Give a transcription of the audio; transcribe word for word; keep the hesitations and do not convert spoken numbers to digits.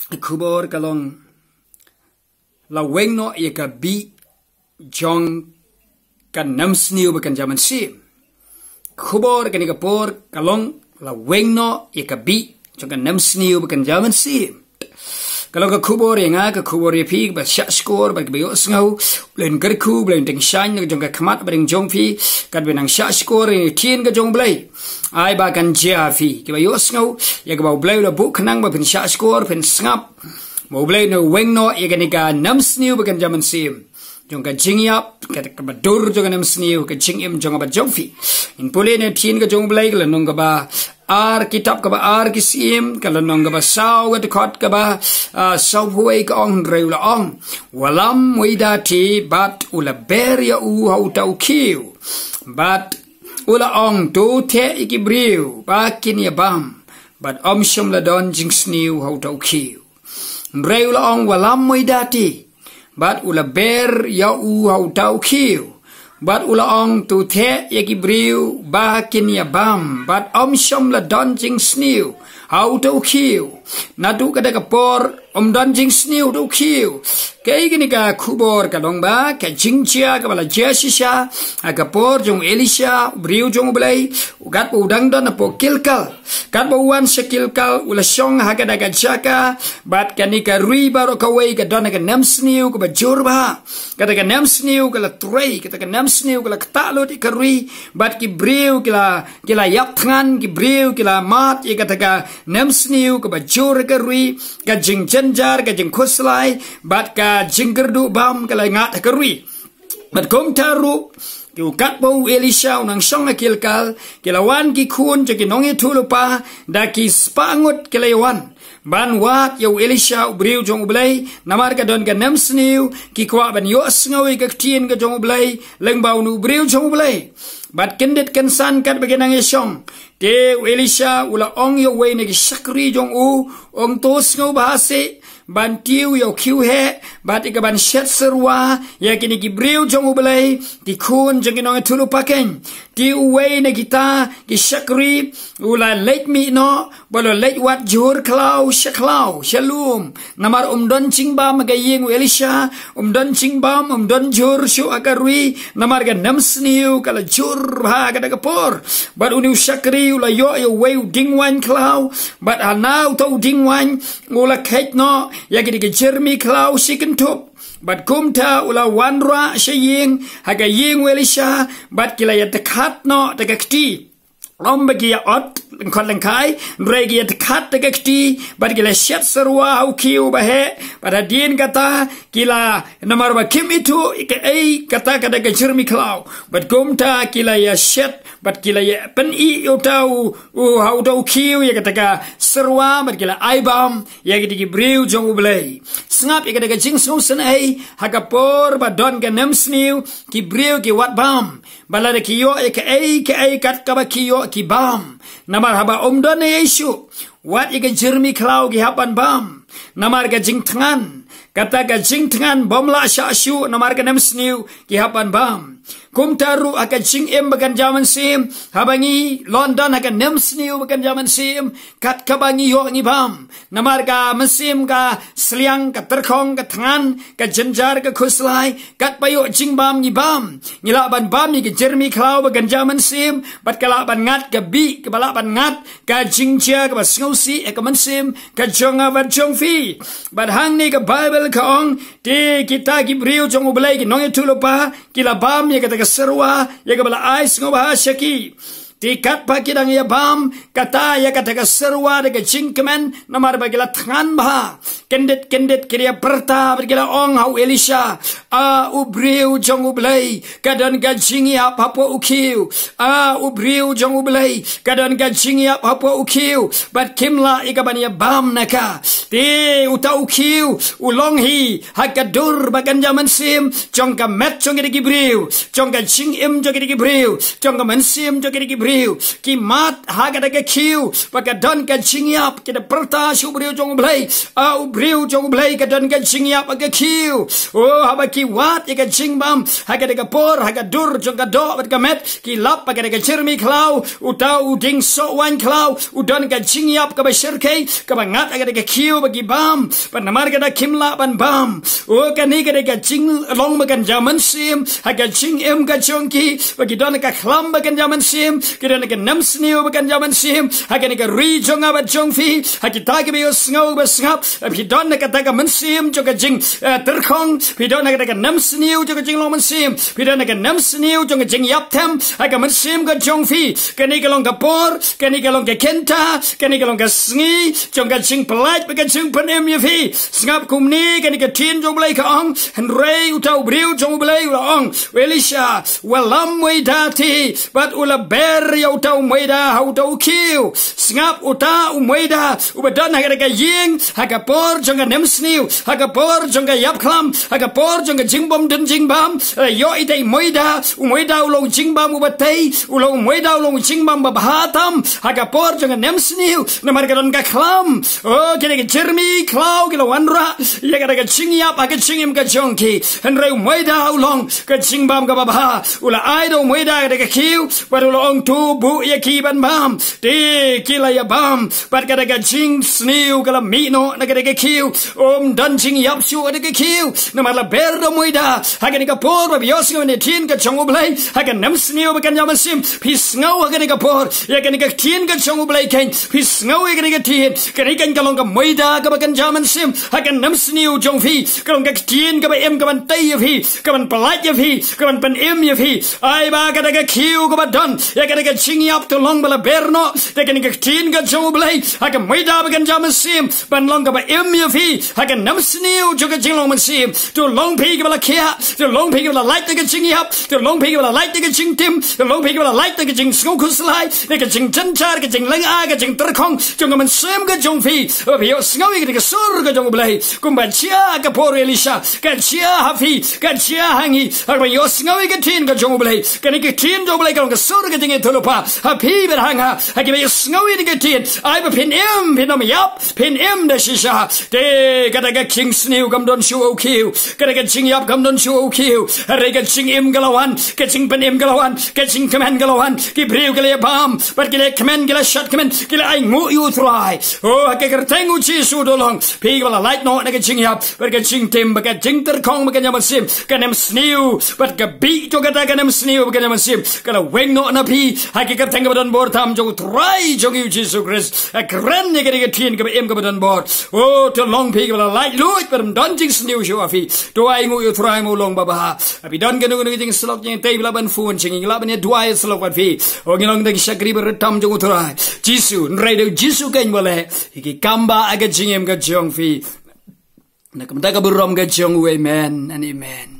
Ka khubor ka long, la weng noh ïa ka bih jong ka nemsniew ba kan jia mynsiem. Khubor kane ka por ka long, la weng noh ïa ka bih jong ka nemsniew ba kan jia mynsiem. Ka long ka khubor ïa nga, ka khubor ïa phi, ba shah shkor, ba ki ba ïohsngew, U Blei un kyrkhu, U Blei un tyngshaiñ na ka jong ka khmat ba dang jong phi, katba nang shah shkor ïa ka ktien ka jong U Blei. Ai ba kan jia phi ki ba ïohsngew ïa kaba U Blei u la buh khnang ba phin shah shkor, phin sngap. Ba U Blei un weng noh ïa kane ka nemsniew ba kan jia mynsiem jong ka jingïap, ka, kaba dur jong ka nemsniew, ka jingim jong ka ba jong phi. Ngin pule na ka ktien ka jong U Blei, ka lynnong kaba ar, kitab kaba ar Ki Syiem, ka lynnong kaba saw, ka dkhot kaba, ah, sawphew wei, ka ong, hynrei u la ong, "Wallam wei da te, bad u la ber ïa u ha uta u khiew. Bad u la ong, to theh ïa ki briew ba kin ïa bam, bad ym shym la don jingsniew ha uta u khiew." Hynrei u la ong, "Wallam wei da te, bad u la ber ïa u ha uta u khiew. Bad u la ong, to theh ïa ki briew ba kin ïa bam, bad ym shym la don jingsniew ha uta u khiew." Naduh kata ka por ym don jingsniew ha uta u khiew. Kaei kane ka khubor ka long ba, ka jingjia kaba la jia shisha ha ka por jong u Elisha, u briew jong U Blei, katba u dang don hapoh Gilgal. Katba u wan sha Gilgal, u la shong ha kata ka jaka, bad kane ka ri baroh kawei ka don ka nemsniew kaba jur bha. Kata ka nemsniew ka la trei, kata ka nemsniew ka la ktah lut ïa ka ri, bad ki briew ki la, ki la ïap thngan, ki briew ki la mad ïa kata ka nemsniew kaba jur ha ka ri, ka jingjynjar, ka jingkhuslai, bad ka jingkyrduh bam ka la ngat ha ka ri. Bad kumta ruh, katba u Elisha u nang shong ha Gilgal, ki la wan ki khun jong ki nongïathuhlypa, da ki spah ngut ki la ïa wan ban wad ïa u Elisha, u briew jong U Blei, namar ka don ka nemsniew, ki kwah ban ïohsngew ïa ka ktien ka jong U Blei, lyngba une u briew jong U Blei. Bad kyndit kynsan katba ki nang ïa shong, te u Elisha u la ong ïa uwei na ki shakri jong u, ong, to sngewbha seh ban tiew ïa u khiew heh, bad ïa ka ban shet syrwa ïa kine ki briew jong U Blei, ki khun jong ki nongïathuhlypa keiñ. Te uwei na kita ki shakri u la leit mih noh, bad u la leit wad jhur khlaw sha khlaw sha lum. Namar um don jingbam ha ka ïing u Elisha, um don jingbam, um don jhur shuh ha ka ri, namar ka nemsniew ka la jur bha ha kata ka por. Bad une u shakri u la ïoh ïa uwei u dieng waiñ khlaw, bad ha uta u dieng waiñ u la kheit noh ïa kine ki jyrmi khlaw shi kynthup. Bad kumta u la wanrah sha ïing, ha ka ïing u Elisha, bad ki la ïa dkhat noh da ka kti. Ym ba ki ïa ot lyngkhot lyngkhai, hynrei ki ïa dkhat da ka kti, bad ki la shet syrwa ha u khiew ba heh, bad hadien kata ki la, namar ba kim ithuh ïa kaei kata ka da ka jyrmi khlaw. Bad kumta ki la ïa shet, bad ki la ïa pynïeh ïa uta u, u, ha uta u khiew ïa kata ka syrwa, bad ki la ai bam ïa kata ki briew jong U Blei. Sngap ïa kata ka jingsngewsynei, ha ka por ba don ka nemsniew, ki briew ki wad bam. Bad lada ki ïoh ïa kaei kaei kat kaba ki ïoh ki bam. Namar haba um don ei ei shuh, wat ïa ka jyrmi khlaw ki hap ban bam. Namar ka jingthngan, kata ka jingthngan bym lah shah shuh, namar ka nemsniew ki hap ban bam. Kumta ruh ha ka jingim ba kan jia mynsiem, haba ngi lon don ha ka nemsniew ba kan jia mynsiem, kat kaba ngi ïoh ngi bam. Namar ka mynsiem ka sliang, ka tyrkhong, ka thngan, ka jynjar, ka khuslai, kat ba ïoh jingbam ngi bam. Ngi lah ban bam ïa ka jyrmi khlaw ba kan jia mynsiem, bad ka lah ban ngat ka bih, kaba lah ban ngat ka jingjia kaba sngewsih ïa ka mynsiem ka jong nga bad jong phi. Bad hangne ka Baibl ka ong, te kita ki briew jong U Blei, ki nongïathuhlypa, ki la bam ïa kata ka syrwa, ïa kaba la ai sngewbha sha ki. Te katba ki dang ïa bam, kata ïa kata ka syrwa da ka jingkmen, namar ba ki la thngan bha. Kyndit kyndit ki la ïa pyrta, bad ki la ong ha u Elisha, a u briew jong U Blei, ka don ka jingïap hapoh u khiew. A u briew jong U Blei, ka don ka jingïap hapoh u khiew, bad kim lah ïa ka ban ïa bam na ka. Te uta u khiew u long hi ha ka dur ba kan jia mynsiem jong ka met jong kita ki briew, jong ka jingim jong kita ki briew, jong ka mynsiem jong kita ki briew. Ki mad ha kata ka khiew ba ka don ka jingïap, ki da pyrta sha u briew jong U Blei, a u briew jong U Blei, ka don ka jingïap ha ka khiew. O, haba ki wad ïa ka jingbam ha kata ka por, ha ka dur jong ka doh bad ka met, ki lap ha kata ka jyrmi khlaw, uta u dieng soh waiñ khlaw u don ka jingïap kaba shyrkhei, kaba ngat ha kata ka khiew. ba ki bam, bad namar kata kim lah ban bam. O, kane ka dei ka jinglong ba kynja mynsiem ha ka jingim ka jong ki, ba ki don ka khlam ba kynja mynsiem, ki don ka nemsniew ba kynja mynsiem ha kane ka ri jong nga bad jong phi, ha kita kiba ïohsngew ba sngap. Phi don kata ka mynsiem jong ka jing, eh, tyrkhong, phi don kata ka nemsniew jong ka jinglong mynsiem, phi don ka nemsniew jong ka jingïap them ha ka mynsiem ka jong phi. Kane ka long ka por, kane ka long ka kynta, kane ka long ka sngi jong ka jingpyllait bad ka jingpynim ïa phi. Sngap kumne, kane ka ktien jong U Blei ka ong, hynrei uta u briew jong U Blei u la ong, "U Elisha, wallam moida te, bad u la ber ïa uta u moida ha uta u khiew." Sngap, uta u moida uba don ha kata ka ïing, ha ka por jong ka nemsniew, ha ka por jong ka ïap khlam, ha ka por jong ka jingbym don jingbam, eh, ïoh ita i moida, u moida u long jingbam uba tei, u long, u moida u long jingbam ba bha tam ha ka por jong ka nemsniew, namar ka don ka khlam. O, kine ki jyrmi khlaw ki la wanrah ïa kata ka jingïap ha ka jingim ka jong ki. Hynrei u moida u long ka jingbam kaba bha. U la ai da u moida kata ka khiew, bad u la ong, "To buh ïa ki ban bam." Te ki la ïa bam, bad kata ka jingsniew ka la mih noh na kata ka khiew. Ym don jingïap shuh ha kata ka khiew, namar la ber da u moida. Ha kane ka por ba phi ïohsngew ïa kane ka ktien ka jong U Blei, ha ka nemsniew ba kynja mynsiem, phi sngew ha kane ka por ïa kane ka ktien ka jong U Blei, kan phi sngew ïa kane ka ktien. Kane kan ka long ka moida kaba kynja mynsiem ha ka nemsniew jong phi, ka long ka ktien kaba im, kaban tei ïa phi, kaban pyllait ïa phi, kaban pynim ïa phi. Ai ba kata ka khiew kaba don ïa kata ka jingïap, to long ba la ber noh da kane ka ktien ka jong U Blei ha ka moida ba kynja mynsiem, ban long kaba im ïa phi ha ka nemsniew jong ka jinglong mynsiem. To long phi kaba la khiah, to long phi kaba la lait da ka jingïap, to long phi kaba la lait da ka jingtim, to long phi kaba la lait da ka jingsngewkhuslai, da ka jingjynjar, ka jinglynga, ka jingtyrkhong jong ka mynsiem ka jong phi. Ba phi ïohsngew ïa ka sur ka jong U Blei, kumba jia ha ka por u Elisha, ka jia ha phi, ka jia ha ngi. Haba ïohsngew ïa ka ktien ka jong U Blei, kane ka ktien jong U Blei ka long ka sur ka jingïathuhlypa ha phi bad ha nga. Ha kiba ïohsngew ïa ka ktien, ai ba phin im, phin ym ïap, phin im da shisha. Te kata ka jingsniew kam don shuh ha u khiew, kata ka jingïap kam don shuh ha u khiew. Hynrei ka jingim ka la wan, ka jingpynim ka la wan, ka jingkmen ka la wan. Ki briew ki la ïa bam, bad ki la ïa kmen, ki la shad kmen, ki la ainguh ïa U Trai. O, ha ka kyrteng U Jisu, to long phi kaba la lait noh na ka jingïap bad ka jingtim bad ka jingtyrkhong bad ka nemsniew, ka nemsniew bad ka bih jong kata ka nemsniew bad ka nemsniew ka la weng noh na phi. Ha ka kyrteng kaba don bor tam jong U Trai jong ngi U Jisu Khrist, nga kren ïa kane ka ktien kaba im kaba don bor. O, to long phi kaba la laitluid bad ym don jingsniew shuh ha phi. To ainguh ïa U Trai, mo long ba bha. Haba don kano kano ka jingshlok jingtei, phi lah ban phone sha ngi, ngi lah ban ïa duwai ïa shlok bad phi. O, ngi long da ki shakri bad ri tam jong U Trai Jisu, hynrei da U Jisu kan ba leh ïa ki kam ba ha ka jingim ka jong phi. Na ka bynta ka burom ka jong U, amen and amen.